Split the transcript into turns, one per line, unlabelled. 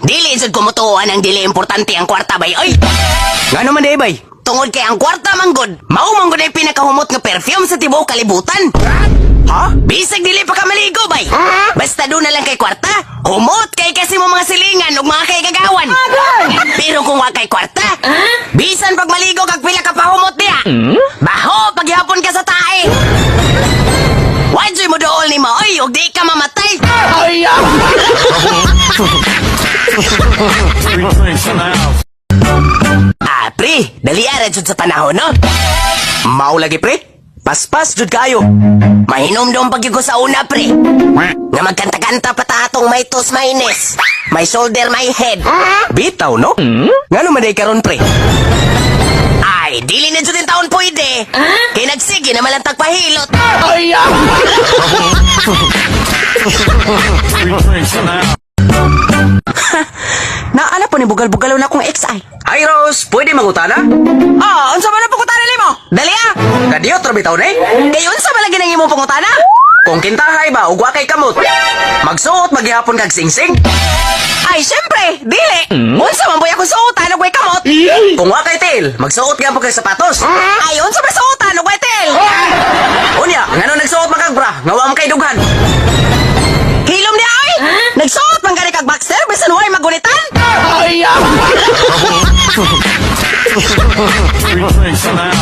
Dili jud ko motuo ang dili importante ang kwarta, bay, oy.
Ngano man diay, bay?
Tungod kay ang kwarta manggod, mao man gud ay pinakahumot nga perfume sa tibuok kalibutan.
Ha?
Bisag dili pa ka maligo, bay. Basta duna lang kay kwarta, humot kay kasi mo mga silingan ug mga kaigagawan. Pero kung wa kay kwarta, bisan pag maligo kag pila ka pahumot diha, baho paghapon ka sa tae. Wa juy mo dool nimo, oy, ug di ka mamatay.
Three drinks in the house.
Ah, pre, dali ara jud sa panahon, no?
Mao lagi, pre. Paspas jud kaayo.
Mahinumdum pag ko sa una, pre. Nga magkanta-kanta pa ta atong my toes, my knees, my shoulder, my head.
Bitaw, no? Ngano man diay karon, pre?
Ay, dili na jud taon pwede. Kay nagsige na malantag pahilot.
Three drinks in the house.
Naala po ni bugal-bugalo na akong ex ay.
Hi Rose, pwede mangutana?
Ah, unsa man ang pangutana nimo? Dali ah.
Kadiyot ra bitaw ni.
Kay unsa man lagi nang imong pangutana?
Kung kintahay ba ug wa kay kamot, magsuot maghihapon kag singsing?
Ay, syempre, dili. Unsa man boy akong suotan og way kamot?
Kung wa kay tiil, magsuot gyapon kag sapatos?
Ay, unsa man suotan og way tiil?
Unya, ngano nagsuot man kag bra nga wa man kay dughan?
Hilom niya ay. Nagsuot man gani kag boxer bisan way magunitan.
Three drinks in the house.